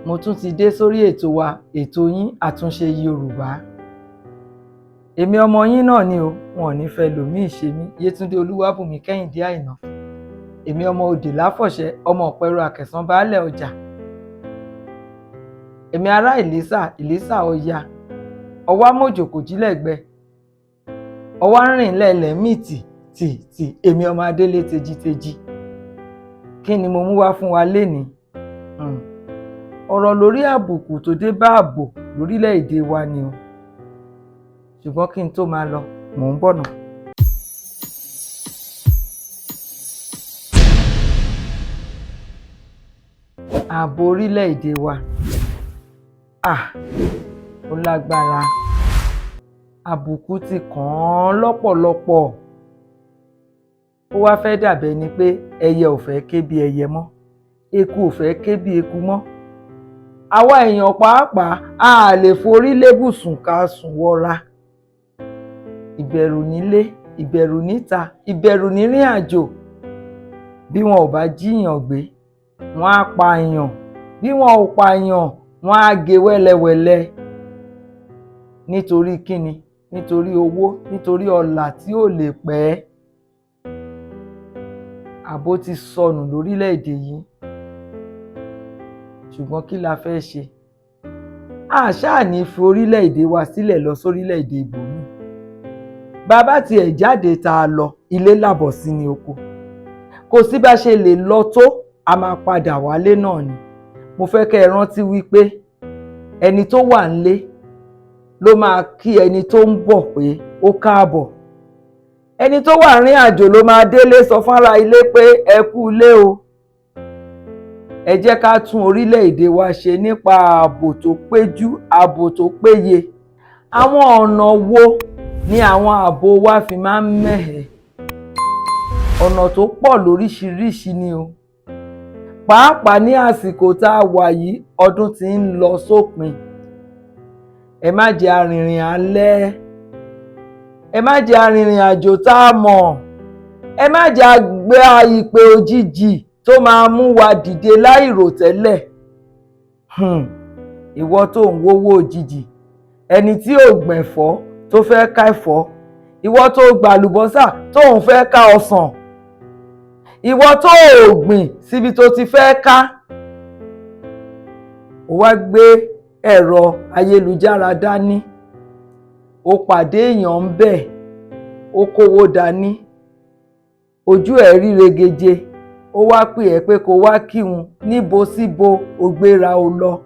Mo tún ti dé sórí ètò wa, ètò yín, Àtúnṣe Yorùbá. Èmi ọmọ yín náà ni o, wọn ò ní fẹ́ lòmíì ṣe mí, Yétúndé Olúwàbùnmí Kẹ́hìndé Àìná. Èmi ọmọ òdè láfọ̀ṣẹ, ọmọ ọ̀pẹ̀rọ àkẹsàn baálẹ̀ ọjà. Èmi ará Ìlísà, Ìlísà Ọya, ọwá mòjò kò jílẹ̀gbẹ́, ọwá ń rìn lẹ́lẹ̀ mí tì tì tì, èmi ọmọ adélé tejiteji. Kí ni mo mú wá fún wa lénìí? Ọ̀rọ̀ lórí àbùkù tó dé bá ààbò lórílẹ̀‐èdè wa ni o. Ṣùgbọ́n kí n tó máa lọ, mò ń bọ̀ nà. Ààbò orílẹ̀-èdè wa, ó lágbára. Àbùkù ti kàn án lọ́pọ̀lọpọ̀. Ó wá fẹ́ dàbẹ́ ni pé ẹyẹ ò fẹ́ ké bí ẹyẹ mọ́, eku ò fẹ́ ké bí eku mọ́. Àwa èèyàn pàápàá a lè forí lébùsùn ká sùn wọra. Ìbẹ̀rù nílé, ìbẹ̀rù níta, ìbẹ̀rù nírìn àjò. Bí wọn ò bá jíyàn gbé, wọ́n á pààyàn. Bí wọn ò pààyàn, wọ́n á gé wẹ́lẹwẹ̀lẹ. Nítorí kíni? Nítorí owó, nítorí ọlà tí ò lè pẹ́. Ààbò ti sọnù lórílẹ̀-èdè yìí. Ṣùgbọ́n kí la fẹ́ ṣe? A ṣáà ní fi orílẹ̀-èdè wa sílẹ̀ lọ sórílẹ̀-èdè ibòmíì. Bàbá tiẹ̀ jáde tá a lọ, ilé làbọ̀ sí ní oko. Kò sí bá ṣe lè lọ tó, a máa padà wálé náà ni. Mo fẹ́ kẹ́ ẹ rántí wípé ẹni tó wà nílé ló máa kí ẹni tó ń bọ̀ pé ó káàbọ̀. Ẹni tó wà rìn àjò ló máa délé sọ fára ilé pé ẹ kú ilé o. Ẹ jẹ́ ká tún orílẹ̀-èdè wa ṣe nípa ààbò tó péjú, ààbò tó péye. Àwọn ọ̀nà wo ni àwọn ààbò wa fi máa ń mẹ́hẹ̀? Ọ̀nà tó pọ̀ lóríṣiríṣi ni o. Pàápàá ní àsìkò tá a wà yìí, ọdún tí ń lọ sópin. Ẹ má jẹ́ arìnrìn alẹ́. Ẹ má jẹ́ arìnrìn àjò tá a mọ̀. Ẹ má jẹ́ àgbẹ̀ ìpè òjijì tó máa mú wa dìde láìròtẹ́lẹ̀. Ìwọ tó ń wówó òjijì, ẹni tí ò gbẹ̀fọ́ tó fẹ́ ká ẹ̀fọ́, ìwọ tó gbàlùbọ́sà tó ń fẹ́ ká ọsàn, ìwọ tó ò gbìn síbi tó ti fẹ́ ká. Ó wá gbé ẹ̀rọ ayélujára dání, ó pàdé èèyàn ń bẹ̀, ó kówó dání, ojú ẹ̀ rí regeje, ó wá pè ẹ́ pé kó wá kíhun níbo síbo, ó gbéra ó lọ.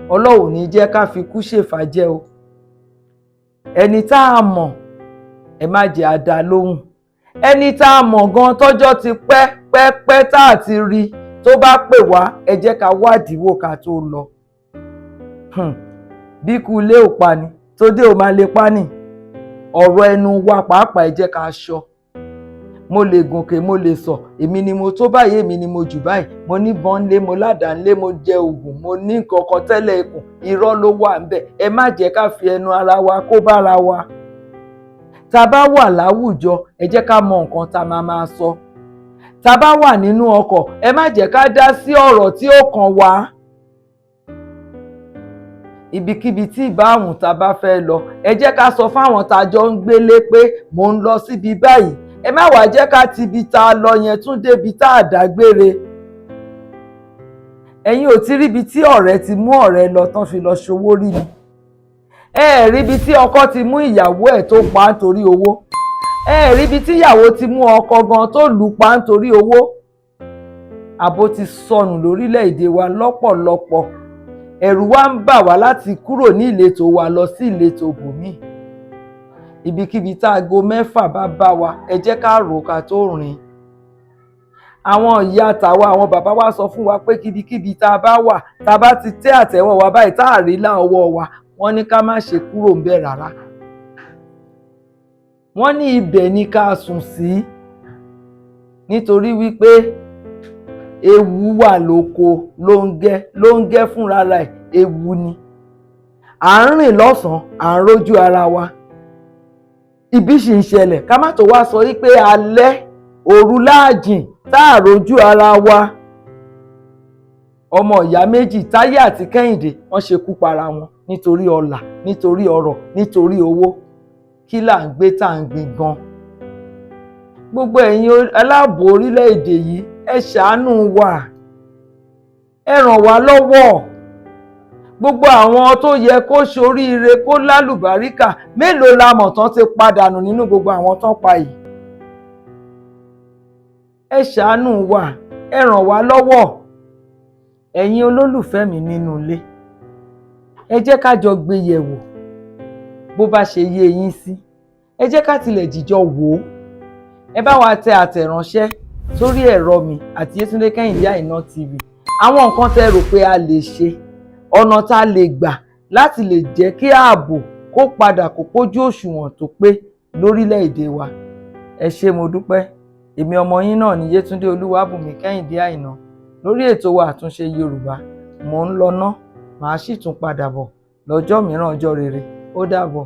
Ọlọ́run ní jẹ́ ká fi kú ṣèfàjẹ́ o. Ẹni tá a mọ̀, ẹ má jẹ́ a dá lóhùn. Ẹni tá a mọ̀ gan tọ́jọ́ ti pẹ́ pẹ́ pẹ́ tá a ti rí, tó bá pè wá, ẹ jẹ́ ká wádìí wò ká tó lọ. Bí ikú ilé ò pa ni, tó dé ò máa lè pa ni. Ọ̀rọ̀ ẹnu wa pàápàá ẹ jẹ́ ká ṣọ́. Mo lè gòkè, mo lè sọ, èmi ni mo tó báyìí, èmi ni mo jù báyìí, mo ní bọn lé, mo ládàá lé, mo jẹ oògùn, mo ní nǹkan kan tẹ́lẹ̀ ikùn, irọ́ ló wà ńbẹ̀. Ẹ má jẹ́ ká fi ẹnu ara wa kó bára wa. Tá a bá wà láwùjọ, ẹ jẹ́ ká mọ nǹkan tá a máa máa sọ. Tá a bá wà nínú ọkọ̀, ẹ má jẹ́ ká dá sí ọ̀rọ̀ tí ó kàn wá. Ibikíbi tí ìbáwùn tá a bá fẹ́ lọ, ẹ jẹ́ ká sọ fáwọn tá a jọ ń gbélé pé mò ń lọ síbi báyìí. Ẹ má wàá jẹ́ ká ti ibi tá a lọ yẹn tún débi tá a dágbére. Ẹ̀yin ò ti ríbi tí ọ̀rẹ́ ti mú ọ̀rẹ́ lọ tán fi lọ ṣòwò rí ni. Ẹ ríbi tí ọkọ ti mú ìyàwó ẹ̀ tó pa á nítorí owó. Ẹ ríbi tí ìyàwó ti mú ọkọ gan tó lù pa á nítorí owó. Ààbò ti sọnù lórílẹ̀-èdè wa lọ́pọ̀lọpọ̀. Ẹ̀rù wa ń bà wá láti kúrò ní ìletò wa lọ sí ìletò bòmíì. Ibikíbi tá aago mẹ́fà bá bá wa, ẹ jẹ́ ká rò ó ká tó rìn. Àwọn ìyá tàwa, àwọn bàbá wa sọ fún wa pé kíbikíbi tá a bá wà, tá a bá ti tẹ́ àtẹ́wọ́ wa báyìí tá a rí lá ọwọ́ wa, wọ́n ní ká má ṣe kúrò ńbẹ̀ rárá. Wọ́n ní ibẹ̀ ni ká sùn sí, nítorí wípé ewu wà lóko ló ń gẹ́ fúnra rẹ̀, ewu ni. À ń rìn lọ́sàn-án, à ń rójú ara wa. Ibi sì ń ṣẹlẹ̀, ká má tó wá sọ wípé alẹ́ òru láàjìn tá a rójú ara wa. Ọmọ ìyá méjì, Táyé àti Kẹ́hìndé, wọ́n ṣekú para wọn nítorí ọlà, nítorí ọrọ̀, nítorí owó. Kí là ń gbé tá à ń gbin gan? Gbogbo ẹ̀yin aláàbò orílẹ̀-èdè yìí, ẹ ṣàánú wa, ẹ ràn wá lọ́wọ́. Gbogbo àwọn tó yẹ kó ṣoríire, kó lálùbáríkà, mélòó la mọ̀ tán ti padànù nínú gbogbo àwọn tán pa yìí? Ẹ ṣàánú wa, ẹ ràn wá lọ́wọ́. Ẹ̀yin olólùfẹ́ mi nínú ilé, ẹ jẹ́ ká jọ gbé yẹ̀wò bó bá ṣe yé yín sí. Ẹ jẹ́ ká tilẹ̀ jìjọ wò ó. Ẹ bá wa tẹ àtẹ̀ránṣẹ́ sórí ẹ̀rọ mi àti Yétúndé Kẹ́hìndé Àìná TV, àwọn nǹkan tẹ́ rò pé a lè ṣe, ọ̀nà tá a lè gbà láti lè jẹ́ kí ààbò kó padà kó pójú òṣùwọ̀n tó pé lórílẹ̀‐èdè wa. Ẹ ṣé, mo dúpẹ́. Èmi ọmọ yín náà ní Yétúndé Olúwàbùnmí Kẹ́hìndé Àìná lórí ètò wa Àtúnṣe Yorùbá. Mò ń lọ ná, màá sì tún padà bọ̀ lọ́jọ́ mìíràn, ọjọ́ rere. Ó dàbọ̀.